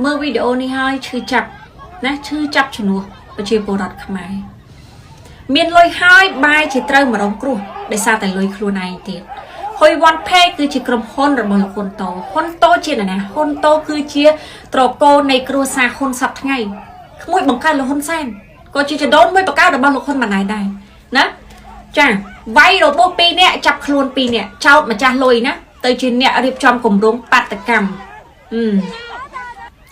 មើលវីដេអូនេះហើយឈឺចាប់ណាឈឺចាប់ជំនួសប្រជាពលរដ្ឋខ្មែរមានលុយហើយបែរជាត្រូវមករងគ្រោះដោយសារតែលុយខ្លួនឯងទៀតហ៊ុយវ៉ាន់ផេគឺជាក្រុមហ៊ុនរបស់លោកហ៊ុនតូហ៊ុនតូជានរណាហ៊ុនតូគឺជាត្រកូលនៃគ្រួសារហ៊ុនសប្តាហ៍ថ្ងៃក្មួយបង្កើតលោកហ៊ុនសែនក៏ជាចដូនមួយបង្កើតរបស់លោកហ៊ុនម៉ាណែតដែរណាចាវាយរបួស2នាក់ចាប់ខ្លួន2នាក់ចោតម្ចាស់លុយណាទៅជាអ្នករៀបចំគម្រោងបាតកម្មអឺ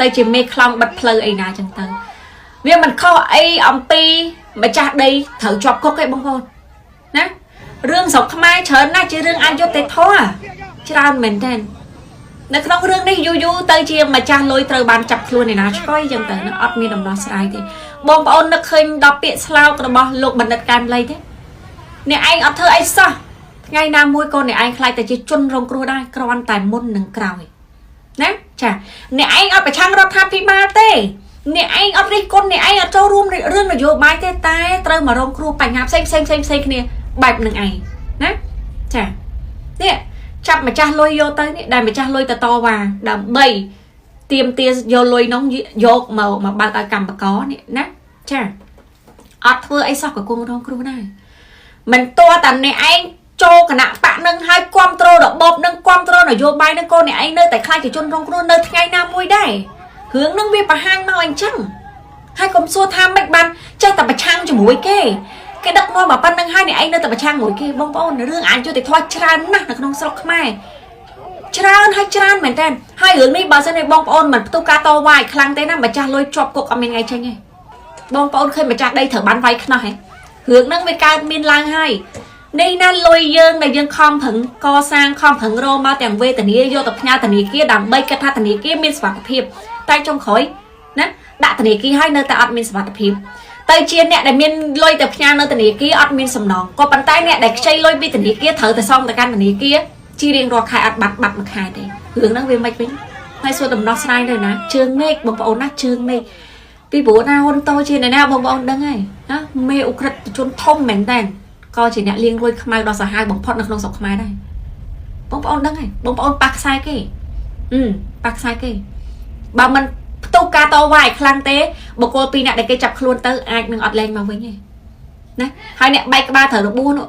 ទៅជាមេខ្លោងបិទផ្លូវអីណាចឹងទៅវាមិនខុសអីអំពីម្ចាស់ដីត្រូវជាប់គុកឯងបងប្អូនណារឿងស្រុកខ្មែរច្រើនណាស់ជារឿងអយុត្តិធម៌ច្រើនមែនទែននៅក្នុងរឿងនេះយូរយូរទៅជាម្ចាស់លុយត្រូវបានចាប់ខ្លួនឯណាឆ្កុយចឹងទៅណាអត់មានដំណោះស្រាយទេបងប្អូននឹកឃើញដល់ពាក្យស្លោករបស់លោកបណ្ឌិតកែមលីទេអ្នកឯងអត់ធ្វើអីសោះថ្ងៃណាមួយក៏អ្នកឯងខ្លាចតែជាជនរងគ្រោះដែរគ្រាន់តែមុននឹងក្រោយណាចាអ្នកឯងអត់ប្រឆាំងរដ្ឋាភិបាលទេអ្នកឯងអត់រិះគន់អ្នកឯងអត់ចូលរួមរឿងនយោបាយទេតែត្រូវមករងគ្រោះបញ្ហាផ្សេងផ្សេងផ្សេងផ្សេងគ្នាបែបនឹងឯងណាចានេះចាប់ម្ចាស់លុយយកទៅនេះដែលម្ចាស់លុយទៅតវ៉ាដើម្បីទៀមទាយកលុយនោះយកមកមកបើកឲ្យកម្មករនេះណាចាអត់ធ្វើអីសោះក៏គង់រងគ្រោះដែរមិនតួតែអ្នកឯងចូលគណៈបកនឹងឲ្យគ្រប់គ្រងរបបនឹងគ្រប់គ្រងនយោបាយនឹងកូនអ្នកឯងនៅតែខ្លាចជាជនរងគ្រោះនៅថ្ងៃណាមួយដែររឿងនឹងវាបង្ហាញមកអញ្ចឹងហើយកុំសួរថាមិនបានចេះតែប្រឆាំងជាមួយគេគេដឹកនាំមកប៉ុណ្្នឹងហើយអ្នកឯងនៅតែប្រឆាំងមួយគេបងប្អូនរឿងអយុត្តិធម៌ច្រើនណាស់នៅក្នុងស្រុកខ្មែរច្រើនហើយច្រើនមែនតើហើយរឿងនេះបើសិនជាបងប្អូនមិនផ្ទុះការតវ៉ាឲ្យខ្លាំងទេណាម្ចាស់លុយជាប់គុកអត់មានថ្ងៃចេញទេបងប្អូនឃើញម្ចាស់ដីត្រូវបានវាយខ្នោះហ៎រឿងហ្នឹងវាកើតមានឡើងហើយនេះណាលុយយើងដែលយើងខំប្រឹងកសាងខំប្រឹងរមកទាំងវេទនាយកទៅផ្ញើធនាគារដើម្បីគិតថាធនាគារមានសុវត្ថិភាពតែចុងក្រោយណាដាក់ធនាគារហើយនៅតែអត់មានសុវត្ថិភាពទៅជាអ្នកដែលមានលុយទៅផ្ញើនៅធនាគារអត់មានសំណងក៏ប៉ុន្តែអ្នកដែលខ្ចីលុយពីធនាគារត្រូវតែសងទៅកាន់ធនាគារជារៀងរាល់ខែអត់បាត់បាត់មួយខែទេរឿងហ្នឹងវាមិនវិញហើយសួរដំណោះស្រាយទៅណាជើងមេឃបងប្អូនណាជើងមេឃពីព្រោះណាហ៊ុនតូជាអ្នកណាបងប្អូនដឹងហើយណាមេអ ுக ្រិតជនធំមែនតើក៏ជាអ្នកលៀងលួយខ្មៅដ៏សាហាវបំផុតនៅក្នុងស្រុកខ្មែរដែរបងប្អូនដឹងហើយបងប្អូនប៉ះខ្សែគេអឺប៉ះខ្សែគេបើមិនផ្ទុះការតវ៉ាឲ្យខ្លាំងទេបុគ្គលពីរអ្នកដែលគេចាប់ខ្លួនទៅអាចនឹងអត់លែងមកវិញទេណាហើយអ្នកបែកក្បាលត្រូវរបួសនោះ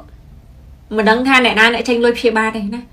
មិនដឹងថាអ្នកណាអ្នកចេញលុយព្យាបាលទេណា។